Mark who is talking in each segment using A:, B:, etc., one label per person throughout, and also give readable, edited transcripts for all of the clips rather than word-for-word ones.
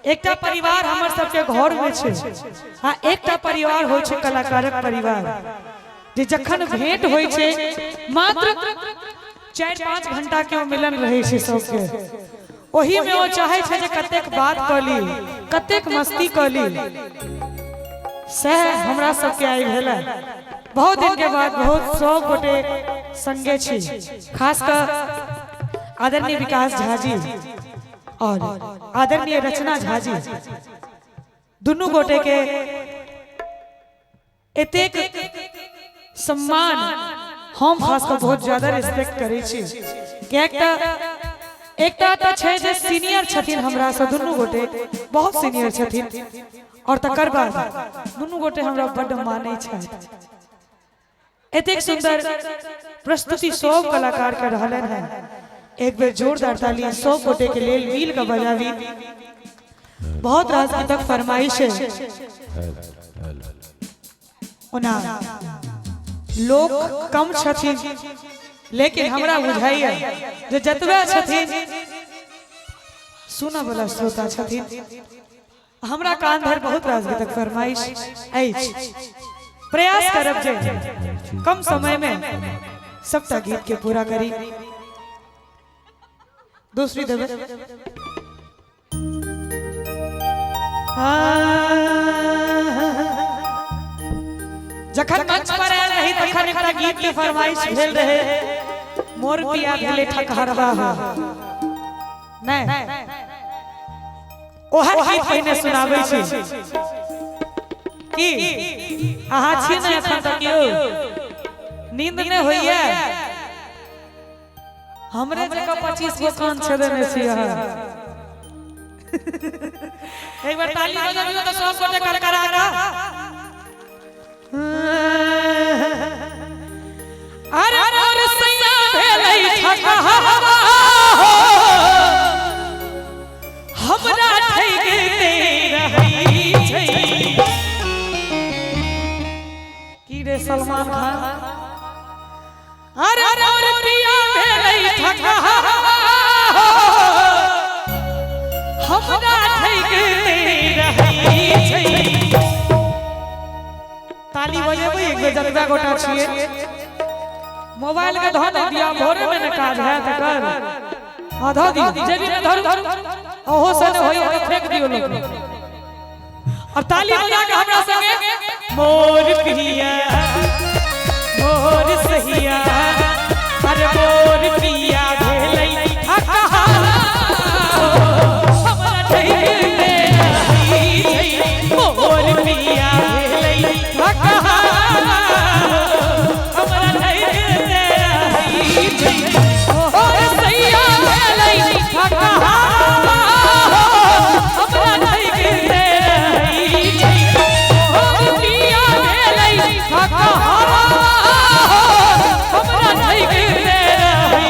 A: एकटा परिवार हमर सबके घर में छै आ एकटा परिवार होइ छै कलाकारक परिवार, जे जखन भेंट होइ छै मात्र 4-5 घंटा के ओ मिलन रहै छै सबके। ओही में ओ चाहे छै जे कतेक बात कऽ ली, कतेक मस्ती कऽ ली। सएह हमरा सबके आइ भेल। बहुत दिन के बाद बहुत सब गोटे संगे छी, खास कऽ आदरणीय विकास झा जी और आदरणीय रचना झा जी, दुनू गोटे के एतेक सम्मान हम खास कऽ बहुत ज्यादा रिस्पेक्ट करै छी, किएक तऽ एकटा तऽ छै जे सीनियर छथिन हमरा से, दुनू गोटे बहुत सीनियर छथिन, और तकर बाद दुनू गोटे हमरा बड्ड मानै छथि। एतेक सुंदर प्रस्तुति सब कलाकार के रहलन है, एक बेर जोरदार ताली सब गोटे के लेल मिल के बजाबी। बहुत रास गीतक फरमाइश है। ओना लोक कम छथिन, लेकिन हमरा बुझाइए जे जतबे छथिन सुनऽ वाला श्रोता छथिन। हमरा कान धरि बहुत रास गीतक फरमाइश अछि, प्रयास करब जे कम समय में सबटा गीत के पूरा करी। दूसरी देवे जखन मंच पर आयल रही तखन एकटा गीत के फरमाइश भेल रहे, मोर पिया भेले ठकहरवा हो। नहीं, ओहे गीत पहिने सुनाबै छी। की अहाँ छी ने एखन तक यौ? नींद नहि होइए? हमरे जकाँ 25 गो कान छेदेने छी अहाँ। एक बार ताली बजाबियौ तऽ सब गोटे करकरा कऽ। अरे मोर सैया भेलै ठकहरवा हो, हमरा ठगिते रहै छै। की रे सलमान खान? अरे मोर पिया भेलै ठकहरवा हो, हमरा ठगिते रहै छै। ताली बजेबै एक बेर जतबा गोटा छियै। मोबाइल के धऽ नहि दिअ, भोरे में ने काज हैत एकर। हाँ, धऽ दियौ जेबी में, धरू। ओहो से नहि होइए तऽ फेंक दियौ लोक। और ताली बजा के हमरा संगे, मोर पिया मोर सहिया, अरे मोर पिया भेलै ठकहरा, हमरा ठगिते रहै छै। मोर पिया भेलै ठकहरा, हमरा ठगिते रहै छै। मोर सैया भेलै ठकहरा, हमरा ठगिते रहै छै। मोर पिया भेलै ठकहरा, हमरा ठगिते रहै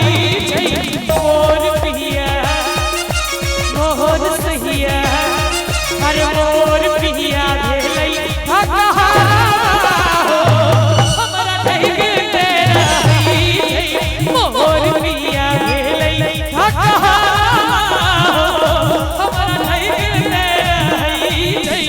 A: छै। मोर पिया मोर सहिया, अरे मोर पिया भेलै ठकहरा, हमरा ठगिते रहै छै। मोर पिया भेलै ठकहरा, हमरा ठगिते रहै छै।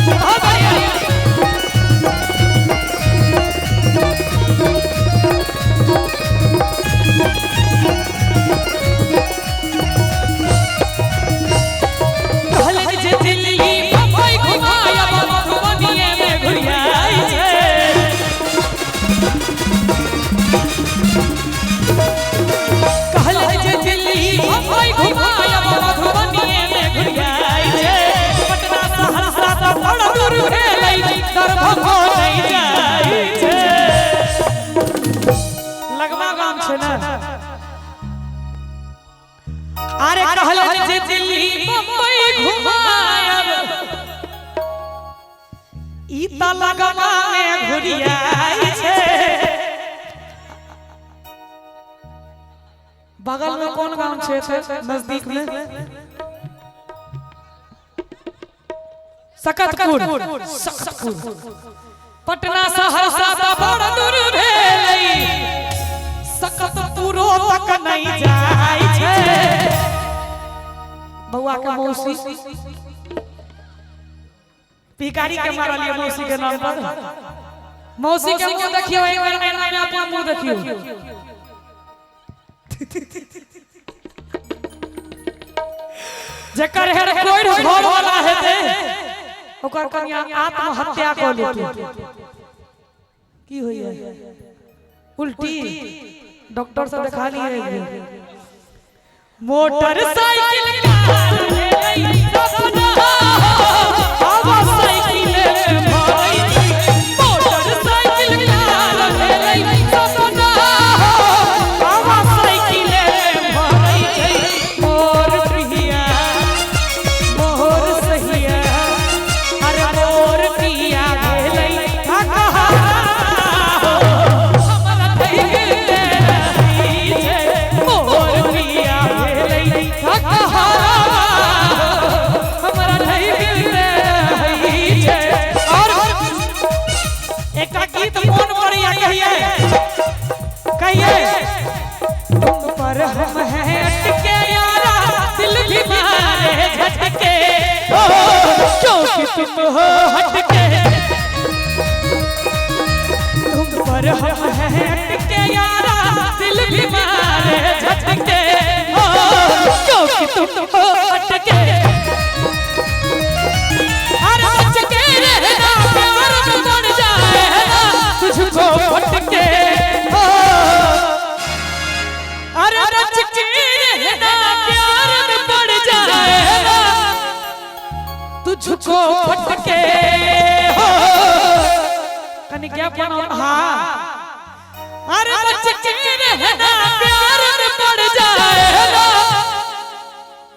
A: बहुत बढ़िया। कहलनि जे दिल्ली बम्बई घुमायब, मधुबनीये में घुरियाइ छै। कहलनि जे दिल्ली बम्बई घुमायब, मधुबनीये में घुरियाइ छै। पटना सहरसा तऽ बड़ दूर भेलै, दरभंगो नहि जाइ छै। लगमा गाम छै ने। अरे कहलनि जे दिल्ली बम्बई घुमायब, ई तऽ लगमा में घुरियाइ छै। बगल में कोन गाम छै एतऽ नजदीक में? सकतपुर सकतपुर पटना सहरसा तऽ बड़ दूर भेलै सकतपुरो तक नहीं जाइ छै बौआ के मौसी पिकारी के मारलिए मौसी के नाम पर मौसी के मुंह देखियो एक बार आईना में अपन मुंह देखियो जकर हेर कोई घर वाला हेतै ओकर कनिया आत्महत्या कऽ लेतै की होइए उल्टी डॉक्टर से देखा लिए एक बेर। मोटरसाइकिल कार भेलै सपना हवा साइकिल भरै मोटरसाइकिल कार भेलै सपना हवा साइकिल भरै छै मोर प्रिया मोर सहिया अरे मोर पिया भेलै कहा हमरा ढेर छै मोर पिया भेलै कहा हमरा ढेर छै और एकटा गीत मोन पड़ैया कहिए कहिए तुम पर हम हैं अटके यारा दिल भी मारे झटके ओ क्योंकि तुम हो हटके तुम पर हम हैं अटके यारा दिल भी मारे झटके ओ क्योंकि तुम हो हटके अरे बच के रहना प्यार में पड़ जाए ना तुझको फटके ओ अरे बच के रहना प्यार में पड़ जाए ना तुझको फटके हो कनी क्या बनाओ हाँ अरे बच के रहना प्यार में पड़ जाए ना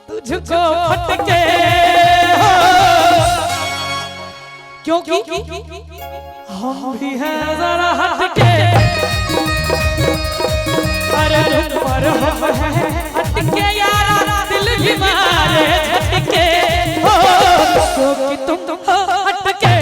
A: तुझको फटके हो क्योंकि हम भी हैं जरा हटके अरे तुम पर हम हैं हटके यारा दिल भी मारे झटके हो क्योंकि तुम हो हटके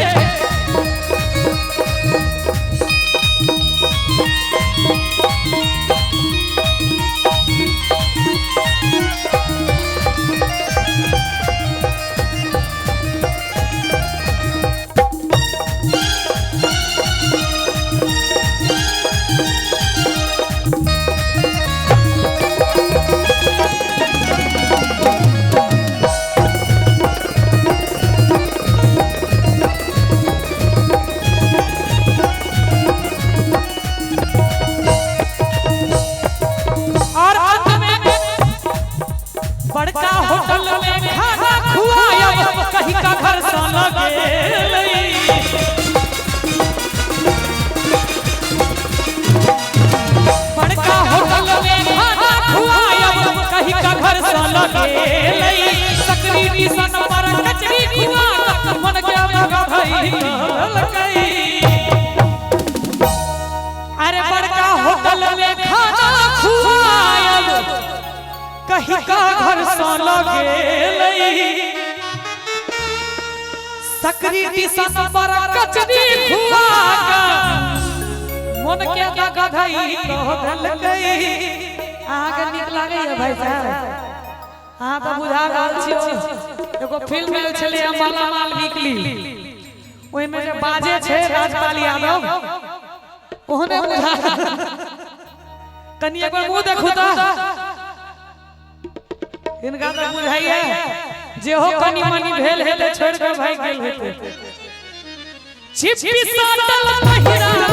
A: और अंत में बड़का होटल में खाना खुआयब कहीं का घर सा लगे बड़का होटल में खाना खुआयब कहीं का घर सा लगे सकरी टीसन पर कचरी खुआ कऽ मन के मगा भई ललकई अरे बड़का होटल में खाना खुआयब कहीं का घर सा लगे सकरी टीसन पर कचरी खुआ कऽ मन के दगा धई कह देलकै अहाँके नीक लागैया भाई साहब अहाँ तऽ बुझा रहल छी एगो फिल्म आयल छलै मालामाल वीकली ओहिमे जे बाजे छै राजपाल यादव ओहने बुझा कनि एक बार मुंह देखू तऽ हिनका तऽ बुझाइया जेहो कनि मनि भेल हेतै छोड़ि कऽ भागि गेल हेतै छिपी साटल पहिरा